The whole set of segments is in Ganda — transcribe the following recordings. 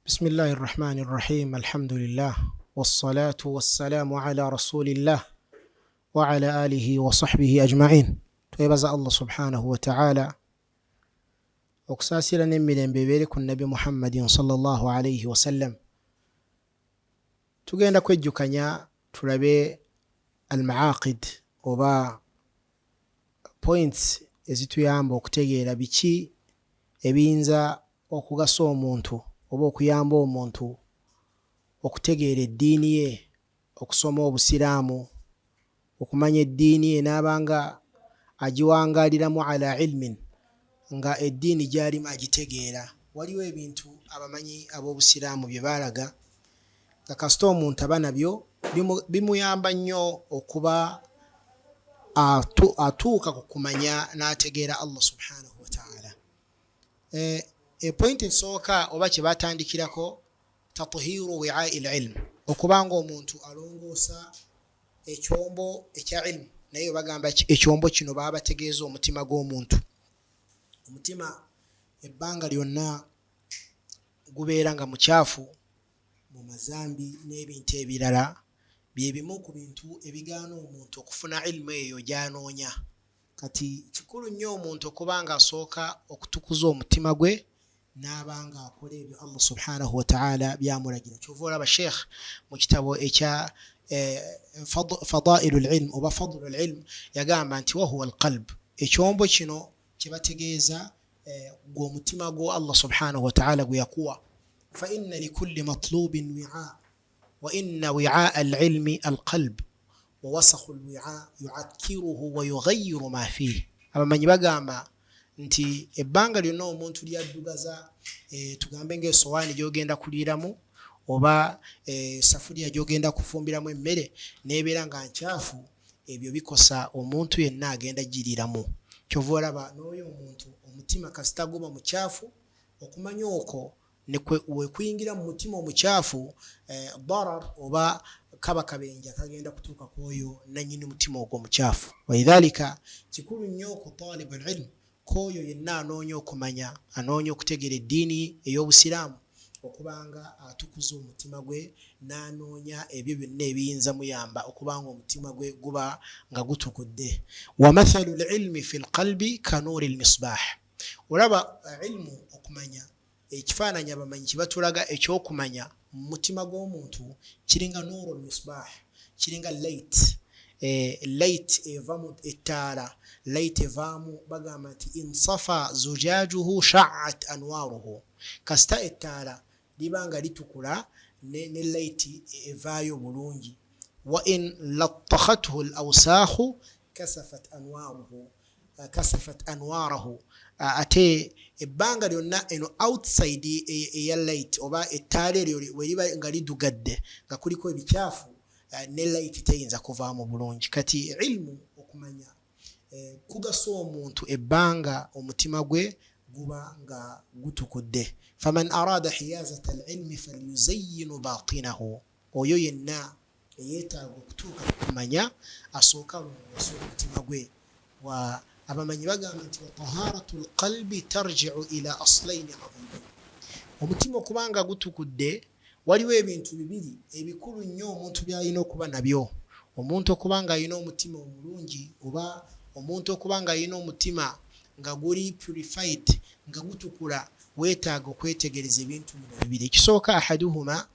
بسم الله الرحمن الرحيم الحمد لله والصلاة والسلام على رسول الله وعلى آله وصحبه أجمعين. Twebaza Allah subhanahu wataala, okusaasira n'emirembe ebeere ku Nnabi Muhammadin sallallahu alaihi wasallam. Tugenda kwejjukanya tulabe almaaqid oba points ezituyamba okutegeera biki ebiyinza okugasa omuntu oba okuyamba omuntu okutegeera eddiini ye, okusoma Obusiraamu, okumanya eddiini ye n'abanga agiwangaaliramu ala ilmin, nga eddiini gy'alimu agitegeera. Waliwo ebintu abamanyi ab'Obusiraamu bye baalaga nga kasita omuntu aba nabyo bimuyamba nnyo okuba atuuka ku kumanya n'ategeera Allah subhanahu wataala. Epointi esooka oba kye batandikirako, tathiru wiai lilm, okuba nga omuntu alongoosa ekyombo ekya ilmu. Naye bagamba ekyombo kino baba bategeeza omutima gw'omuntu. Omutima ebbanga lyonna gubeera nga mukyafu mu mazambi n'ebintu ebirala, byebimu ku bintu ebigaana omuntu okufuna ilmu eyo gy'anoonya. Kati kikulu nnyo omuntu okuba nga asooka okutukuza omutima gwe n'aba nga akola ebyo Allah subhanahu wataala byamulagira. Kyova olaba sheikh mu kitabo ekya Fadailu lilm oba Fadlu lilm yagamba nti wahuwa alqalb, ekyombo kino kyebategeeza gwe omutima gwo Allah subhanahu wataala gwe yakuwa. Fa inna likulli matlubin wi'a wa inna wi'aa alilmi alqalb wa wasakhu lwi'a yuakkiruhu wa yughayiru ma fihi. Abamanyi bagamba nti ebbanga lyonna omuntu lyaddugaza, tugambe ngaesowaani gyogenda kuliiramu oba safuliya gyogenda kufumbiramu emmere, nebeera nga nkyafu, ebyo bikosa omuntu yenna agenda giriiramu. Kyova olaba n'oyo omuntu omutima kasita guba mukyafu, okumanya okwo wekuyingira mu mutima omukyafu, darar oba kaba kabenja kagenda kutuuka ku oyo nanyini mutima ogwo omukyafu. Walidhalika kikulu nnyo ku talibu lilm, kwoyo yenna anoonya okumanya, anoonya okutegeera eddiini ey'Obusiraamu, okubanga atukuza omutima gwe n'anoonya ebyo byonna ebiyinza muyamba okubanga omutima gwe guba nga gutukudde. Wa mathalu lilmi fi lqalbi kanuuri lmisbah. Olaba ilmu, okumanya, ekifaananyi abamanyi kibatulaga ekyokumanya mu mutima gw'omuntu kiringa nuuru lmisbah, kiringa light, light eva mu ettaala, light evaamu. Bagamba nti insafa zujajuhu sha'at anwaruhu, kasita ettaala liba nga litukula ne light evaayo bulungi. Wa in lattakhathu l awsaakhu kasafat anwaruhu, kasafat anwarahu. Ate ebbanga lyonna eno outside eya light oba ettaala eryo weriba nga lidugadde nga kuliko ebikyafu, ne light teyinza kuvaamu bulungi. Kati ilmu, okumanya, kugasa omuntu ebbanga omutima gwe guba nga gutukudde. Faman arada hiyazata alilmi falyuzayinu batinahu, oyo yenna eyeetaaga okutuuka ku kumanya asooka alongoose omutima gwe. Wa abamanyi bagamba nti wataharatu lqalbi tarjiu ila aslaini azimain, omutima okubanga gutukudde waliwo ebintu bibiri ebikulu nnyo omuntu byalina okuba nabyo. Omuntu okuba nga alina omutima omulungi oba omuntu okuba nga alina omutima nga guli purified, nga gutukula, weetaaga okwetegereza ebintu bino bibiri. Ekisooka, ahaduhuma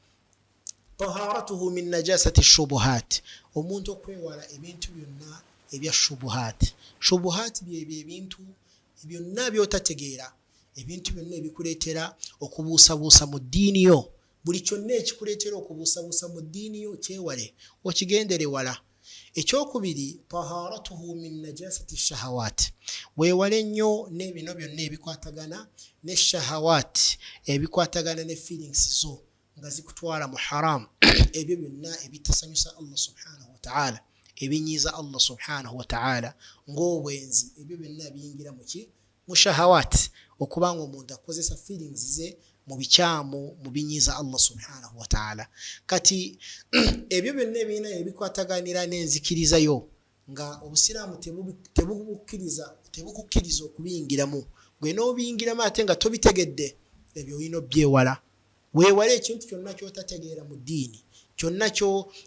taharatuhu min najasati shubuhat, omuntu okwewala ebintu byonna ebya shubuhat. Shubuhat byebyo ebintu byonna byotategeera, ebintu byonna ebikuleetera okubuusabuusa mu ddiini yo. Buli kyonna ekikuleetera okubuusabuusa mu ddiini yo kyewale, okigendere wala. Ekyokubiri, taharatuhu min najasati shahawat, weewale nnyo n'ebino byonna ebikwatagana ne shahawat, ebikwatagana ne feelings zo nga zikutwala mu haram, ebyo byonna ebitasanyusa Allah subhanahu wataala, ebinyiiza Allah subhanahu wataala, ng'obwenzi. Ebyo byonna biyingira muki? Mu shahawat, okubanga omuntu akozesa feelings ze mu bikyamu, mu binyiiza Allah subhanahu wataala. Kati ebyo byonna ebirina ebikwataganira n'enzikiriza yo nga Obusiraamu tebukukkiriza okubiyingiramu, gwe n'obiyingiramu ate nga tobitegedde, ebyo olina obyewala. Weewale ekintu kyonna ky'otategeera mu ddiini, kyonna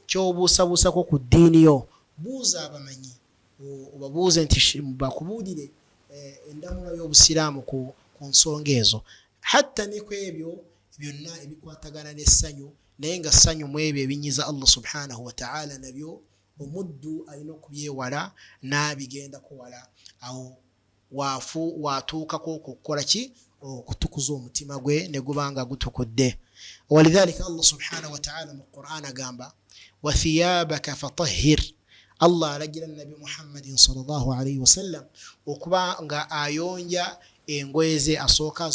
ky'obuusabuusako ku ddiini yo, buuza abamanyi, obabuuze nti bakubuulire endamula y'Obusiraamu ku nsonga ezo, hatta ne ku ebyo byonna ebikwatagana n'essanyu, naye nga ssanyu mu ebyo ebinyiza Allah subhanahu wataala, nabyo omuddu alina okubyewala n'abigendako wala. Awo waafu watuukako okukola ki? Okutukuza omutima gwe ne guba nga gutukudde. Walidhalika Allah subhanahu wataala mu Quran agamba, wathiyabaka fatahhir. Allah alagira Nabi Muhammadin sallallahu alaihi wasallam okuba nga ayonja engoye ze, asooka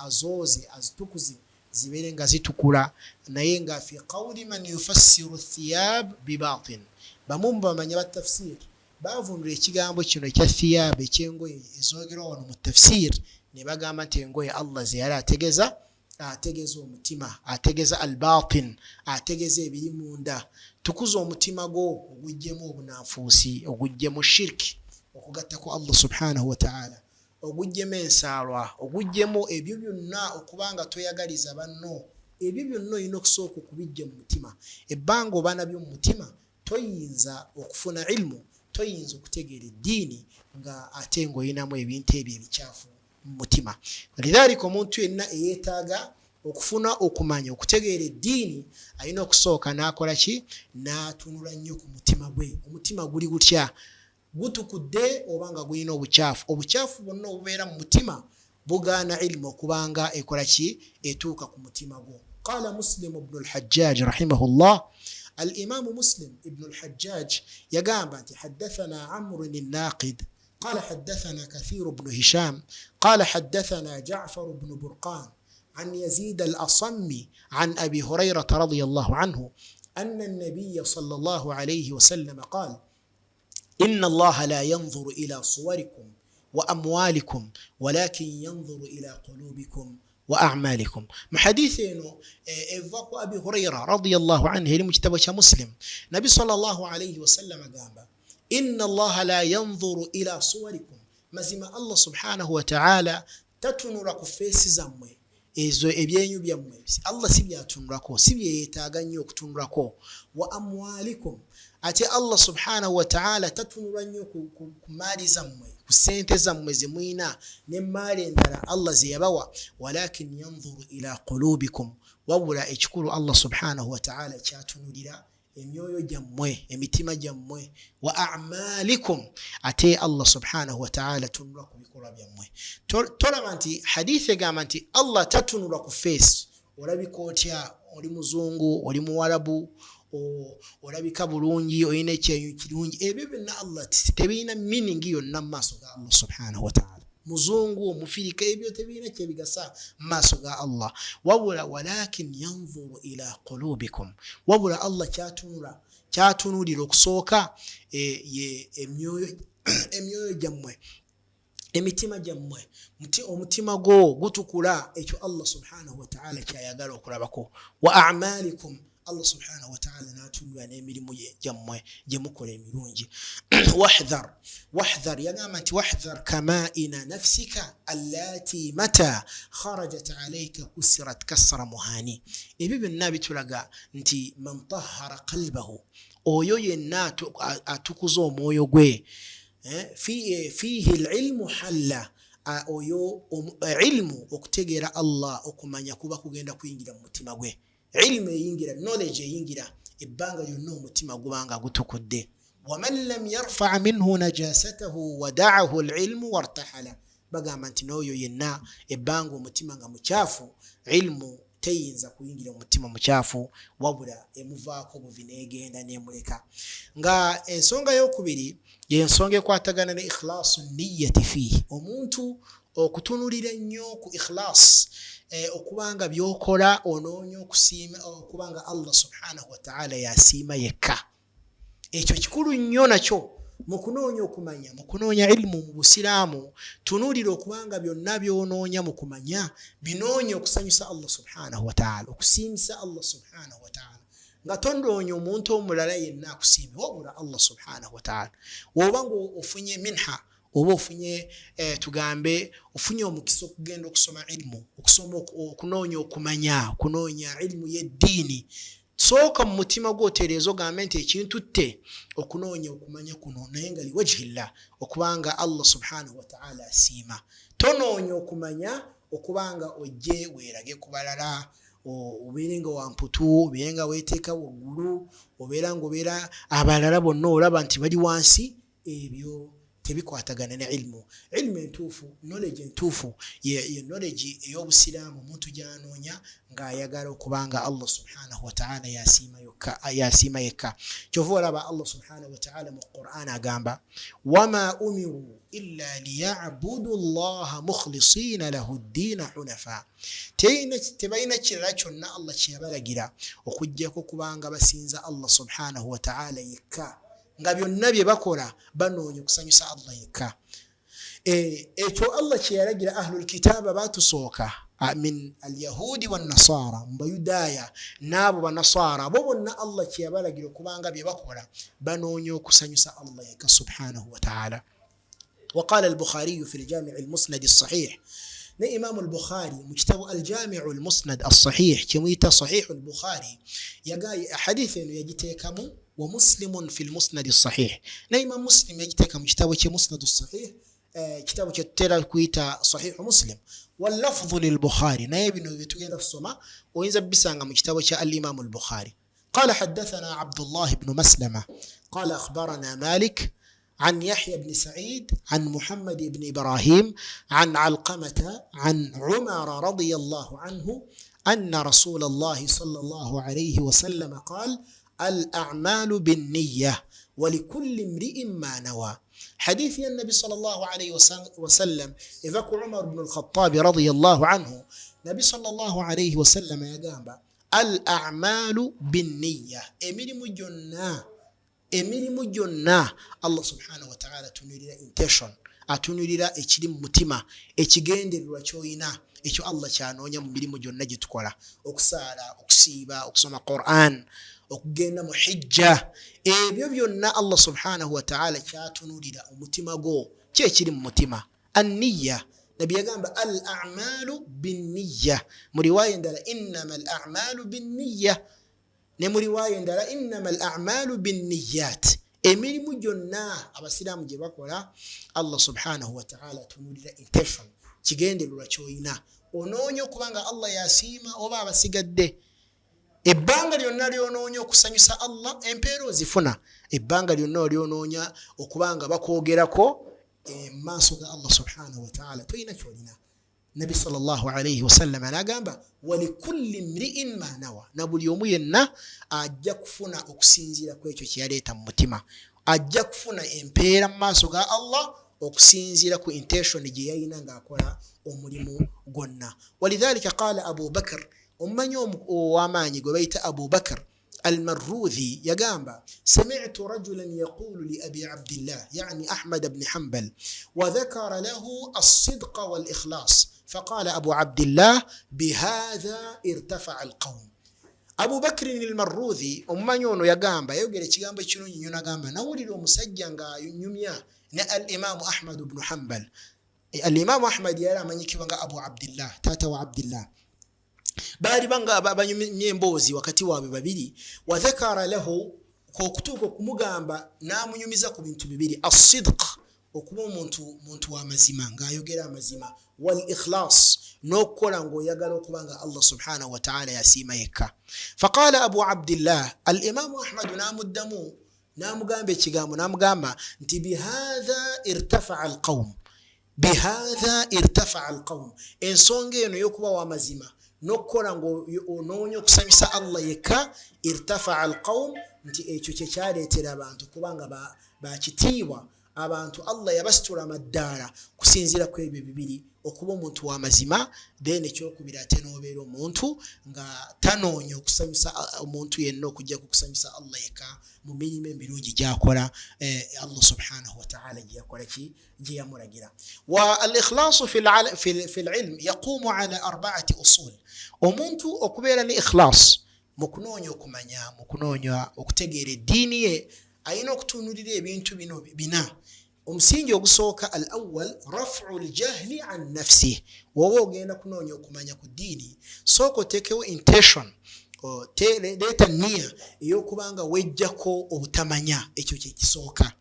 azooze, azitukuze, zibeere nga zitukula. Naye nga fi qawli man yufassiru thiyab bibatin, bamu mubamanya ba tafsir Baavundula ekigambo kino ekya thiyab, eky'engoye ezogerwa wano mu tafsir, ne bagamba nti engoye Allah ze yali ategeza, ategeza omutima, ategeza al-batin, ategeza ebiri munda. Tukuza omutima gwo oguggyemu obunanfuusi, oguggyemu shirki, okugatta ku Allah subhanahu wa ta'ala, oguggyemu ensaalwa, oguggyemu ebyo byonna okuba nga toyagaliza banno. Ebyo byonna olina okusooka okubiggya mu mutima. Ebbanga oba nabyo mu mutima, toyinza okufuna ilmu, toyinza okutegeera eddiini nga ate ng'olinamu ebintu ebyo ebikyafu mu mutima. Lidhalika omuntu yenna eyeetaaga okufuna okumanya okutegeera eddiini alina okusooka n'akola ki? N'atunula nnyo ku mutima gwe. Omutima guli gutya? Gutukudde oba nga gulina obukyafu? Obukyafu bwonna obubeera mu mutima bugaana ilmu okubanga ekola ki? Etuuka ku mutima gwo. Qala Muslimu bnu Lhajjaj rahimahullah, Alimamu Muslim ibnu Lhajjaj yagamba nti haddathana Amrun Naqid qala haddathana Kathiru bnu Hisham qala haddathana Jafaru bnu Burqan an Yazid al Asammi an Abi Hurairata radiyallahu anhu anna nabiya sallallahu alayhi wasallama qala inna Allaha la yanzuru ila suwarikum wa amwalikum walakin yanzuru ila qulubikum wa a'malikum. Mu hadithi eno eva ku Abi Huraira radiyallahu anhu, eri mu kitabo kya Muslim, Nabi sallallahu alayhi wasallam agamba, inna Allaha la yanzuru ila suwarikum, mazima Allah subhanahu wa ta'ala tatunula ku feesi zammwe, ezo ebyenyu byammwe Allah si byatunulako, si byeyeetaaga nnyo okutunulako. Wa amwalikum, ate Allah subhanahu wataala tatunula nnyo ku maali zammwe, ku ssente zammwe ze mulina n'emmaali endala Allah ze yabawa. Walakin yanzuru ila qulubikum, wabula ekikulu Allah subhanahu wataala kyatunulira emyoyo gyammwe, emitima gyammwe. Wa amalikum, ate Allah subhanahu wataala tunula ku bikolwa byammwe. Tolaba nti hadithi egamba nti Allah tatunula ku feesi, olabika otya, oli muzungu, oli muwarabu, olabika bulungi, olina ekyenyu kirungi, ebyo byonna Allah tebirina meaning yonna mu maaso ga Allah subhanahu wataala. Muzungu, omufirika, ebyo tebirina kyebigasa mu maaso ga Allah. Wabula walakin yanzuru ila qulubikum, wabula Allah kyatunula, kyatunulira okusooka ye emyoyo gyammwe, emitima gyammwe. Omutima gwo gutukula, ekyo Allah subhanahu wataala kyayagala okulabako. Wa amalikum, Allah subhanahu wataala n'atunula n'emirimu gyammwe gye mukola emirungi. Wahdhar, wahdhar, yagamba nti wahdhar kamaina nafsika allati mata kharajat alaika kusirat kasra muhani. Ebyo byonna bitulaga nti man tahara qalbahu, oyo yenna atukuza omwoyo gwe, fiihi lilmu halla, oyo ilmu, okutegeera Allah, okumanya kuba kugenda kuyingira mu mutima gwe. Ilmu eyingira, knowledge eyingira ebbanga lyonna omutima gubanga gutukudde. Waman lam yarfaa minhu najasatahu wadaahu lilmu wartahala, bagamba nti n'oyo yenna ebbanga omutima nga mukyafu, ilmu teyinza kuyingira mu mutima mukyafu, wabula emuvaako buvi n'egenda n'emuleka. Nga ensonga y'okubiri yensonga ekwatagana ne ikhlasu niyati fiihi, omuntu okutunulira ennyo ku ikhlas, okubanga byokola onoonya okusiima, okubanga Allah subhanahu wataala yasiima yekka. Ekyo kikulu nnyo nakyo mu kunoonya okumanya, mu kunoonya ilimu mu Busiraamu. Tunuulira okubanga byonna byonoonya mu kumanya binoonya okusanyusa Allah subhanahu wataala, okusiimisa Allah subhanahu wataala, nga tonoonya omuntu omulala yenna akusiime wabula Allah subhanahu wataala. Woba nga ofunye minha, Oba ofunye tugambe ofunye omukisa okugenda okusoma ilimu, okusoma, okunoonya okumanya, okunoonya ilimu y'eddiini, sooka mu mutima gwo otereeza, ogambe nti ekintutte okunoonya okumanya kuno naye nga liwajhillah, okubanga Allah subhanahu wataala asiima. Tonoonya okumanya okubanga ojje weerage ku balala, obeere nga wamputu, obeere nga weeteeka waggulu, obeera nga obeera abalala bonna olaba nti bali wansi. Ebyo tebikwatagana ne ilimu. Ilimu entuufu, knowledge entuufu, ye knowledge ey'obusiraamu omuntu gy'anoonya ng'ayagala okubanga Allah subhanahu wataala yasiima yokka, yasiima yekka. Kyova olaba Allah subhanahu wataala mu Quran agamba: wama umiru illa liyabudu llaha mukhlisina lahu ddiina hunafa. Tebalina kirala kyonna Allah kyeyabalagira okugjako kubanga basinza Allah subhanahu wataala yekka, nga byonna bye bakola banoonya okusanyusa Allah yekka. Ekyo Allah kyeyalagira ahlul kitaaba batusooka min alyahudi wannasara, mu bayudaaya n'abo banasara, bo bonna Allah kyeyabalagira okubanga bye bakola banoonya okusanyusa Allah yekka subhanahu wataala. وقال البخاري في الجامع المسند الصحيح، ne Imamu al-Bukhari mu kitabo Aljamiu Almusnad Alsahih, kyemuyita Sahihu al-Bukhari, hadithi eno yagiteekamu. Wa Muslimun fi lmusnadi sahih, ne Imam Muslim yagiteeka mu kitabo kye Musnadu Sahih, kitabo kyetutera kuyita Sahihu Muslim. Wallafdhu lilbukhari, naye bino byetugenda kusoma oyinza bisanga mu kitabo kya Alimamu al-Bukhari. قال حدثنا عبد الله بن مسلمة قال أخبرنا مالك عن يحيى بن سعيد عن محمد بن إبراهيم عن علقمة عن عمر رضي الله عنه أن رسول الله صلى الله عليه وسلم قال: الأعمال بالنية ولكل امرئ ما نوى. حديث النبي صلى الله عليه وسلم eva ku Umar bnu Lkhatabi radiyallahu anhu, Nabi sallallahu alaihi wasallama yagamba: al amalu binniya, emirimu gyonna, emirimu gyonna Allah subhanahu wataala atunulira intention, atunulira ekiri mu mutima, ekigendererwa kyoyina. Ekyo Allah kyanoonya mu mirimu gyonna gye tukola: okusaala, okusiiba, okusoma Quran, okugenda mu hijja. Ebyo byonna Allah subhanahu wataala kyatunulira omutima gwo, ki ekiri mu mutima, anniya. Nabi yagamba: al amalu binniya. Mu riwaya endala: innama al amalu binniya. Ne mu riwaya endala: innama al amalu binniyat. Emirimu gyonna abasiraamu gye bakola, Allah subhanahu wataala atunulira intention, kigendererwa kyoyina. Onoonya okubanga Allah yasiima oba abasigadde? Ebbanga lyonna lyonoonya okusanyusa Allah, empeera ozifuna. Ebbanga lyonna lyonoonya okubanga bakwogerako mu maaso ga Allah subhanahu wataala, tolina kyolina. Nabi sallallahu alaihi wasallama nagamba: walikulli mriin ma nawa, na buli omu yenna ajja kufuna okusinziira ku ekyo kyeyaleeta mu mutima. Ajja kufuna empeera mu maaso ga Allah okusinziira ku intention gye yalina ng'akola omulimu gwonna. Walidhalika qala Abu Bakr, omumanyi ow'amaanyi gwe bayita Abu Bakr Almarudhi, yagamba: samitu rajulan yaqulu li Abi Abdillah, yani Ahmad bni Hambal, wadhakara lahu alsidqa walikhlas, faqala Abu Abdillah: bihadha irtafaa alqaum. Abu Bakirin Almarudhi, omumanyi ono, yagamba, yayogera ekigambo ekirungi nnyo, nagamba: nawulira omusajja ng'anyumya ne Alimamu Ahmad bnu Hambal. Alimamu Ahmad yali amanyikibwa nga Abu Abdillah, taata wa Abdillah. Baali banga banyumya emboozi wakati waabwe babiri. Wadhakara lahu, okutuuka okumugamba, n'amunyumiza ku bintu bibiri: assidq, okuba omuntu muntu w'amazima, ng'ayogera amazima, wal ikhlas, n'okukola ng'oyagala okuba nga Allah subhanahu wataala yasiima yekka. Faqala Abu Abdillah, al Imamu Ahmadu n'amuddamu n'amugamba ekigambo, n'amugamba nti: bihatha irtafaa alqaum, bihatha irtafaa alqaum. Ensonga eno y'okuba w'amazima n'okukola ng'onoonya okusanyusa Allah yekka, irtafaa alqaum, nti ekyo kyekyaleetera abantu kubanga bakitiibwa. Abantu Allah yabasitula amaddaala kusinziira ku ebyo bibiri: okuba omuntu w'amazima, then ekyokubiri ate n'obeera omuntu nga tanoonya okusanyusa omuntu yenna okujja ku kusanyusa Allah yekka mu mirimu emirungi gyakola, Allah subhanahu wataala gyeyakola ki, gye yamulagira. Wa al ikhlasu fi lilm yaqumu ala arbaati usul. Omuntu okubeera ne ikhlas mu kunoonya okumanya, mu kunoonya okutegeera eddiini ye, alina okutuunulira ebintu bino bina. Omusingi ogusooka, al awal, rafu ljahli an nafsih. Woba ogenda kunoonya okumanya ku ddiini, sooka oteekewo intention, leeta niya ey'okuba nga wejjako obutamanya. Ekyo kyekisooka,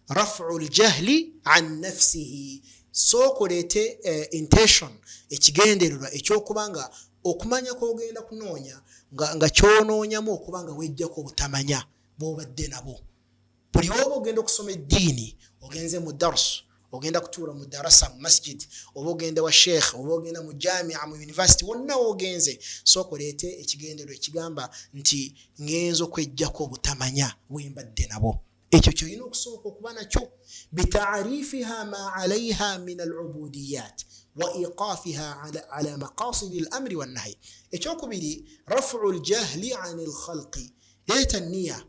rafu ljahli an nafsihi. Sooka oleete intention, ekigendererwa ekyokuba nga okumanya kwogenda kunoonya nga kyonoonyamu okuba nga wejjako obutamanya bwobadde nabo. Buli oba ogenda okusoma eddiini, ogenze mu darsu, ogenda kutuula mu darasa mu masjid, oba ogenda wa sheekh, oba ogenda mu jamia, mu university, wonna wogenze, sooka oleete ekigendererwa ekigamba nti ngenza okwejjako obutamanya bwembadde nabo. Ekyo kyolina okusooka okuba nakyo. Bitaarifiha ma alaiha min alubudiyat wa iqafiha ala maqasidi lamri wannahi. Ekyokubiri, rafu ljahli an lkhalqi. Leeta niya,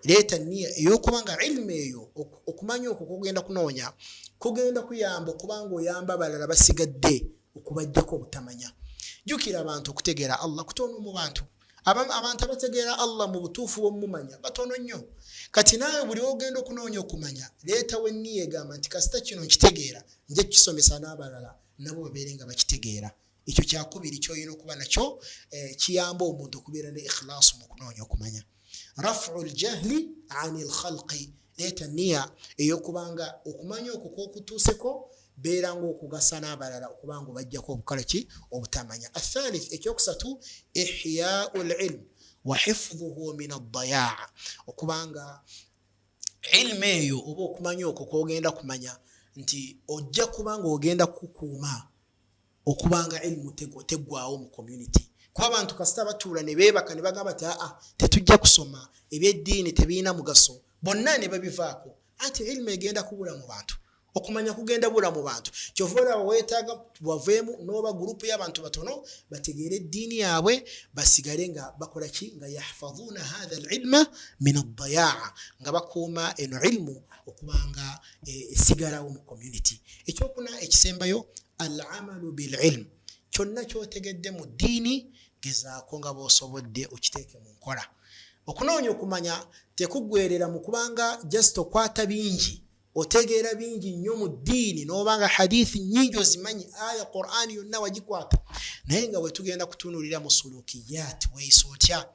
leeta niya ey'okuba nga ilmu eyo, okumanya okwo kugenda kunoonya, kugenda kuyamba okuba nga oyamba abalala basigadde okubajjako obutamanya. Jjukira, abantu okutegeera Allah kutono mu bantu. Abantu abategeera Allah mu butuufu bwomumanya batono nnyo. Kati naawe buli ogenda okunoonya okumanya, leetawo enniya egamba nti kasita kino nkitegeera, nja kukisomesa n'abalala nabo babeere nga bakitegeera. Ekyo kyakubiri kyolina okuba nakyo, kiyamba omuntu okubeera ne ikhlaasu mu kunoonya okumanya. Rafu ljahli ani lkhalqi. Leeta niya ey'okubanga okumanya okwo kwokutuuseko beera ngaokugasa n'abalala okubanga obajjako obukola ki? Obutamanya. Athalith, ekyokusatu, ihyau lilm wa hifdhuhu min addayaa. Okubanga ilmu eyo oba okumanya okwo kwogenda kumanya nti ojja kubanga ogenda kukuuma okubanga ilmu teggwawo mu community, kuba abantu kasita batuula ne beebaka ne bagamba ti aa, tetujja kusoma, ebyeddiini tebirina mugaso, bonna ne babivaako, anti ilmu egenda kubula mu bantu, okumanya kugenda bula mu bantu. Kyova olaba weetaaga waveemu n'oba gurupu y'abantu batono bategeere eddiini yaabwe, basigale nga bakola ki? Nga yahfadhuuna hatha alilma min addayaa, nga bakuuma eno ilmu okubanga esigalawo mu community. Ekyokuna ekisembayo, alamalu bililm. Kyonna kyotegedde mu ddiini, gezaako nga bw'osobodde okiteeke mu nkola. Okunoonya okumanya tekuggwerera mu kubanga just okwata bingi, otegeera bingi nnyo mu ddiini, n'obanga hadithi nyingi ozimanyi, aya Qur'ani yonna wagikwata, naye nga bwetugenda kutunulira mu sulukiyat, weeyisa otya?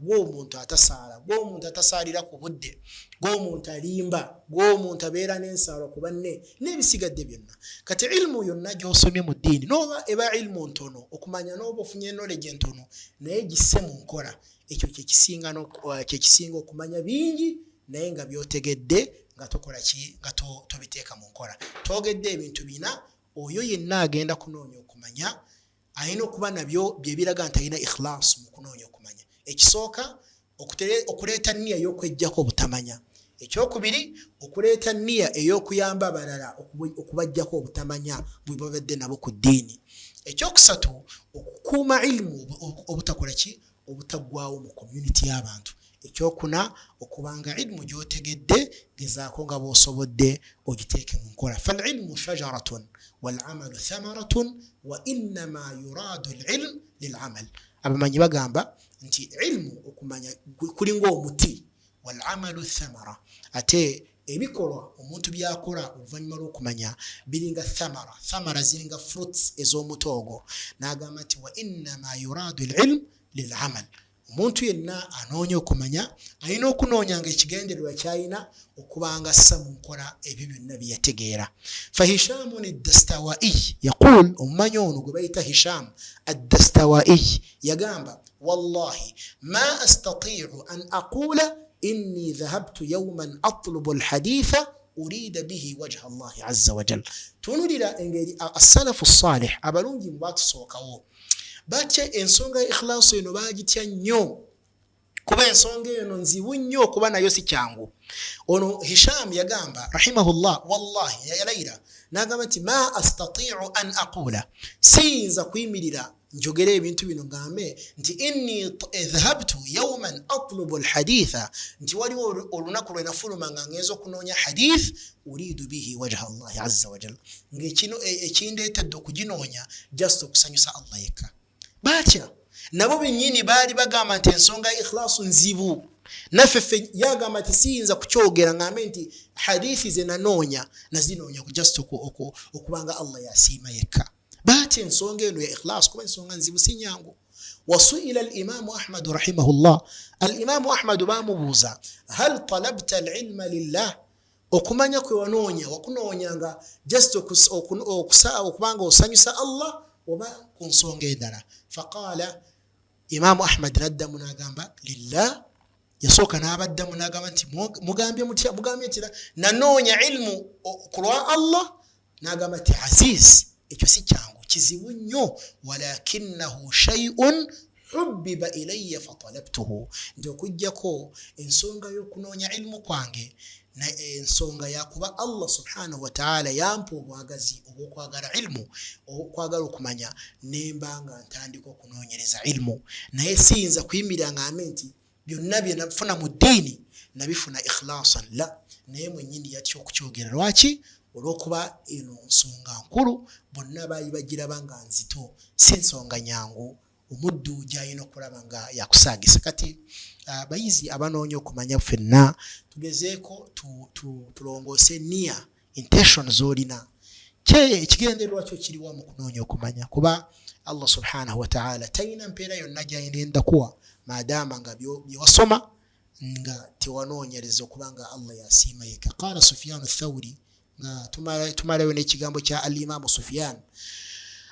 Gwomuntu atasaala, gwomuntu atasaalira ku budde, gwomuntu alimba, gwomuntu abeera n'ensaalo ku banne n'ebisigadde byonna. Kati ilmu yonna gy'osomye mu ddiini, noba eba ilmu ntono okumanya, noba ofunye knowledge entono, naye gisse mu nkola. Ekyo kyekisinga okumanya bingi naye nga byotegedde nga tokola ki? Nga tobiteeka mu nkola. Twogedde ebintu bina oyo yenna agenda kunoonya okumanya alina okuba nabyo, byebiraga nti alina ikhlaas mu kunoonya okumanya. Ekisooka, okuleeta niya ey'okwejjako obutamanya. Ekyokubiri, okuleeta niya ey'okuyamba abalala okubajjako obutamanya bwe babadde nabo ku ddiini. Ekyokusatu, okukuuma ilimu obutakola ki? Obutaggwawo mu community y'abantu. Ekyokuna, okubanga ilimu gy'otegedde gezaako nga bw'osobodde ogiteeke mu nkola. Falilmu shajaratun walamalu thamaratun, wa innama yuradu lilm lilamal. Abamanyi bagamba nti ilmu, okumanya, kulinga omuti, walamalu thamara, ate ebikolwa omuntu byakola oluvannyuma lw'okumanya biringa thamara. Thamara ziringa fruits ez'omuti ogwo. N'agamba nti wa innama yuradu lilm lilamal. Omuntu yenna anoonya okumanya alina okunoonya nga ekigendererwa kyalina okubanga assa mu nkola ebyo byonna byeyategeera. Fahishamun addastawaiy yaqul, omumanyi ono gwe bayita Hisham Addastawaiy yagamba: "Wallahi ma astatiu an aqula inni dhahabtu yauman atlubu alhaditha urida bihi wajha Allahi azza wajal." Tunulira engeri assalafu salih, abalungi mu batusookawo, batya ensonga ya ikhlaasu eno. Bagitya nnyo kuba ensonga eno nzibu nnyo okuba nayo, si kyangu. Ono Hisham yagamba rahimahullah, wallahi yalayira nagamba nti ma astatiu an aqula, siyinza kuyimirira njogere ebintu bino ngambe nti inni dhahabtu yauman atlubu alhaditha, nti waliwo olunaku lwe nafuluma nga ngenza okunoonya hadith, uridu bihi wajha Allahi azza wajal, ngaekino ekindeetedde okuginoonya just okusanyusa Allah yekka. Batya nabo benyini baali bagamba nti ensonga ya ikhlaasu nzibu. Naffe ffe yagamba nti siyinza kukyogera ngambe nti hadithi ze nanoonya nazinoonya just okubanga Allah yasiima yekka. Baati ensonga eno ya ikhlas kuba ensonga nzibu, si nyangu. Wasuila alimamu Ahmadu rahimahullah, alimamu Ahmadu bamubuuza, hal talabta alilma lillah, okumanya kwe wanoonya wakunoonya nga just okubanga osanyusa Allah oba ku nsonga endala? Faqala, Imamu Ahmad naddamu nagamba lillah. Yasooka n'abaddamu n'agamba nti mugambye mutya? Mugambye nti nanoonya ilmu ku lwa Allah? N'agamba nti aziz, ekyo si kyangu, kizibu nnyo. Walakinahu shaiun hubbiba ilaya fatalabtuhu, nti okugjako ensonga y'okunoonya ilmu kwange ensonga yakuba Allah subhanahu wataala yampa obwagazi obwokwagala ilmu, okwagala okumanya, nemba nga ntandika okunoonyereza ilmu. Naye siyinza kuyimirira ngambe nti byonna bye nafuna mu ddiini nabifuna ikhlasan la. Naye mwennyini yatya okukyogera. Lwaki? Olw'okuba eno nsonga nkulu, bonna baali bagiraba nga nzito, si nsonga nyangu omuddu gy'alina okulaba nga yakusaagisa. Kati abayizi abanoonya okumanya ffenna tugezeeko tulongoose niya, intention z'olina. Ekigendererwa kyo kiriwa mu kunoonya okumanya? Kuba Allah subhanahu wataala talina mpeera yonna gy'ayinenda kuwa maadaama nga byewasoma nga tewanoonyereza okuba nga Allah yasiima yekka. Qala Sufyanu Thauri, nga tumalayo n'ekigambo kya Alimamu Sufyan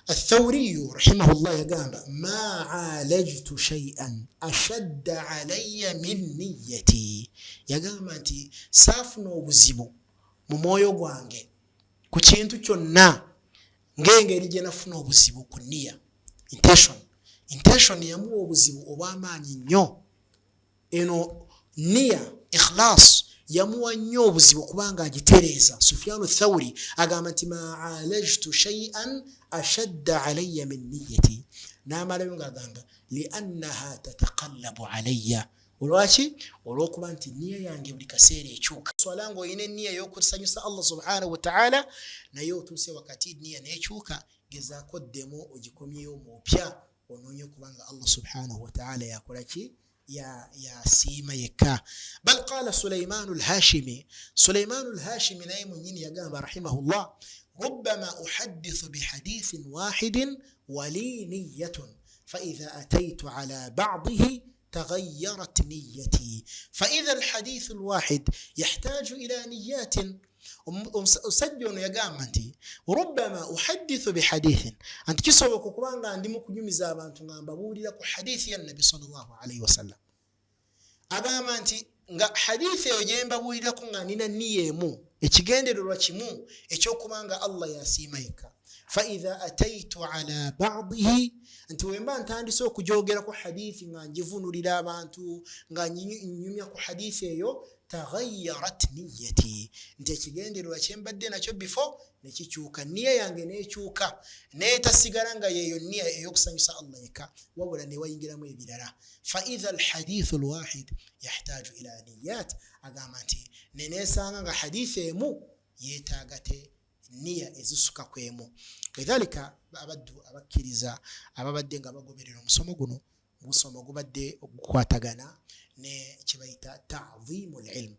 Athauriyu rahimahullah, yagamba ma alajtu shaian ashadda alaya min niyati. Yagamba nti saafuna obuzibu mu mwoyo gwange ku kintu kyonna ng'engeri gye nafuna obuzibu ku niya, intention. Intention yamuwa obuzibu obw'amaanyi nnyo. Eno niya, ikhlas, yamuwa nnyo obuzibu kubanga agitereeza. Sufyanu Thauri agamba nti ma alajtu shaian ashadda alaya min niyati. N'amalayo ng'agamba liannaha tataqallabu alaya. Olwaki? Olwokuba nti niya yange buli kaseera ekyuka. Swala ngaolina eniya ey'okusanyusa Allah subhanahu wataala, naye otuuse wakati niya nekyuka, gezaako ddemu ogikomyeyo mupya, onoonye okubanga Allah subhanahu wataala yakola ki? Yasiima yekka. Bal qala Sulaimanu Lhashimi, Sulaimanu Lhashimi naye mwenyini yagamba rahimahullah, rubama uhaddithu bihadithin wahidin wali niyatun faidha ataitu ala badihi تغيرت نيتي، فإذا الحديث الواحد يحتاج إلى نيات. Omusajja ono yagamba nti rubama uhaddithu bihadithin, anti kisoboka okuba nga ndi mu kunyumiza abantu nga mbabuulira ku hadithi ya Nabbi salllah alaihi wasallam. Agamba nti nga hadithi eyo gyembabuulirako nga nina niya emu, ekigendererwa kimu ekyokuba nga Allah yasiima yekka. Faidha ataitu ala badihi, nti wemba ntandise okujogerako hadithi nga njivunulira abantu, nga nyumya ku hadithi eyo, taghayarat niyati, nti ekigendererwa kyembadde nakyo before nekikyuka, niya yange nekyuka, netasigala nga yeyo niya eyokusanyusa Allah yekka, wabula newayingiramu ebirala. Faidha alhadithu lwahid yahtaju ila niyat, agamba nti nenesanga nga hadithi emu yetaaga te niya ezisuka ku emu. Lidhalika abaddu abakkiriza ababadde nga bagoberera omusomo guno, omusomo gubadde gukwatagana ne kyebayita tadhimu lilmu,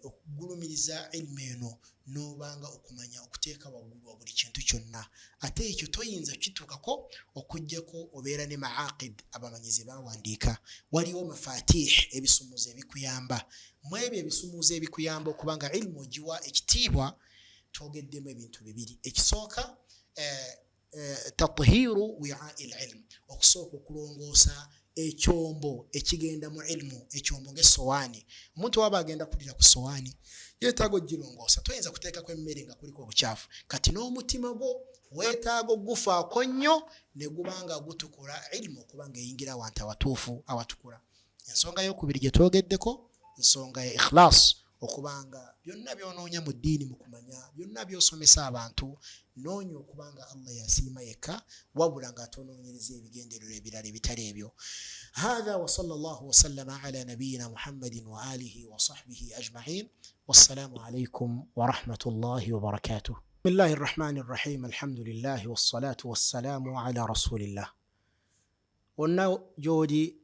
okugulumiriza ilmu eno, nobanga okumanya okuteeka waggulu wa buli kintu kyonna. Ate ekyo toyinza kituukako okugjako obeera ne maaqid abamanyizi bawandiika. Waliwo mafatih, ebisumuuzo ebikuyamba. Mu ebyo ebisumuuzo ebikuyamba okuba nga ilmu ogiwa ekitiibwa, twogeddemu ebintu bibiri. Ekisooka, tathiru wiai lilmu, okusooka okulongoosa ekyombo ekigenda mu ilmu. Ekyombo ngaesowaani, omuntu waba agenda kulira ku sowaani yeetaaga ogirongoosa. Toyinza kuteekako emmere nga kuliko obukyafu. Kati n'omutima gwo weetaaga ogufaako nnyo ne guba nga gutukula, ilmu okuba nga eyingira awantu awatuufu awatukula. Ensonga yokubiri gye twogeddeko nsonga ya ikhlas, okubanga byonna byonoonya mu ddiini, mu kumanya byonna byosomesa abantu, noonya okubanga Allah yasiima yekka, wabula nga atonoonyereza ebigendererwa ebirala ebitali ebyo. Hatha wasala llahu wasallama ala nabiyina Muhammadin wa alihi wa sahbihi ajmain, wassalamu alaikum warahmatullahi wabarakatuh. Bismillahi rrahmani rrahim, alhamdulillahi wassalatu wassalamu ala rasulillah. Wonna gyoli.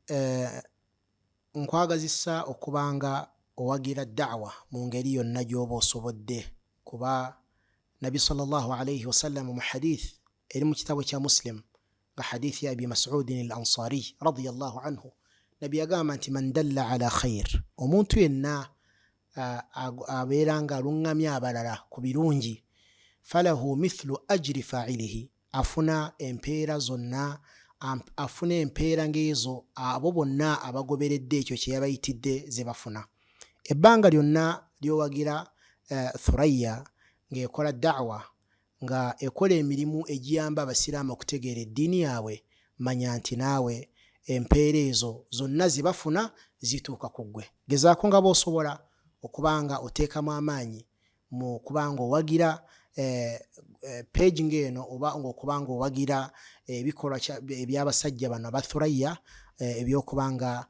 Nkwagazisa okubanga owagira da'wa mu ngeri yonna gy'oba osobodde, kuba Nabbi sallallahu alaihi wasallam mu hadith eri mu kitabo kya Muslim, nga hadith ya Abi Mas'udin al Ansari radiyallahu anhu, Nabbi yagamba nti man dalla ala khair, omuntu yenna abeera nga aluŋŋamya abalala ku birungi, falahu mithlu ajri fa'ilihi, afuna empeera zonna, afuna empeera ng'ezo abo bonna abagoberedde ekyo kye yabayitidde ze bafuna. Ebbanga lyonna ly'owagira Thuraya ng'ekola da'wa, nga ekola emirimu egiyamba abasiraamu okutegeera eddiini yaabwe, manya nti naawe empeera ezo zonna ze bafuna zituuka ku ggwe. Gezaako nga bw'osobola okuba nga oteekamu amaanyi mu kuba nga owagira page ng'eno, oba ng'okuba nga owagira ebikolwa eby'abasajja bano aba Thuraya ebyokuba nga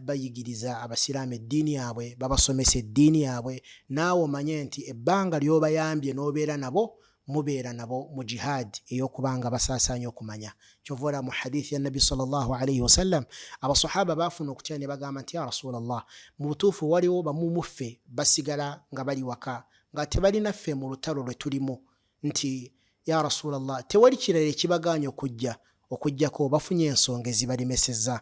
bayigiriza abasiraamu eddiini yaabwe, babasomesa eddiini yaabwe. Naawe omanye nti ebbanga ly'obayambye n'obeera nabo, mubeera nabo mu jihad ey'okuba nga basaasaanya okumanya. Kyova olaba mu hadithi ya Nabbi sallallahu alaihi wasallam, abasahaba baafuna okutya ne bagamba nti ya Rasulallah, mu butuufu waliwo bamu muffe basigala nga bali waka nga tebalinaffe mu lutalo lwe tulimu, nti ya Rasulallah, tewali kirala ekibagaanya okujja okuggyako bafunye ensonga ezibalemesezza,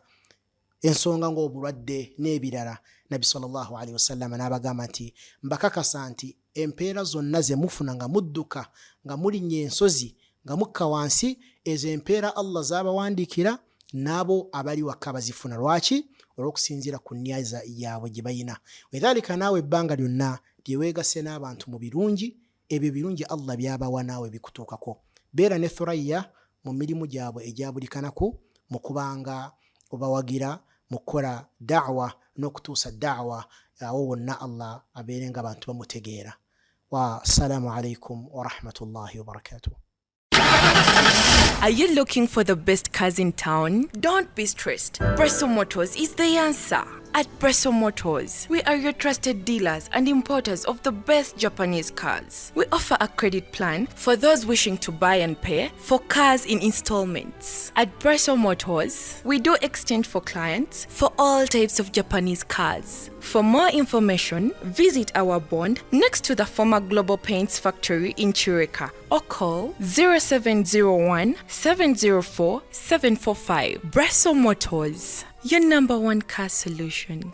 ensonga ng'obulwadde n'ebirala. Nabbi sallallahu alaihi wasallam n'abagamba nti mbakakasa nti empeera zonna ze mufuna nga mudduka, nga mulinnya ensozi, nga mukka wansi, ezo empeera Allah z'abawandiikira n'abo abali waka bazifuna. Lwaki? Olw'okusinziira ku nniya yaabwe gye bayina. Wedhalika naawe ebbanga lyonna lye weegase n'abantu mu birungi, ebyo birungi Allah by'abawa naawe bikutuukako. Beera ne Thuraya mu mirimu gyabwe egya buli kanaku, mu kubanga obawagira mu kukola da'wa n'okutuusa da'wa awo wonna Allah abeere nga abantu bamutegeera. Wassalamu alaikum warahmatullahi wabarakatuh. Are you looking for the best cars in town? Don't be stressed. Bresso Motors is the answer. At Bresso Motors, we are your trusted dealers and importers of the best Japanese cars. We offer a credit plan for those wishing to buy and pay for cars in installments. At Bresso Motors, we do exchange for clients for all types of Japanese cars. For more information, visit our bond next to the former Global Paints factory in Chireka or call 0701 704 745. Bresso Motors, your number one car solution.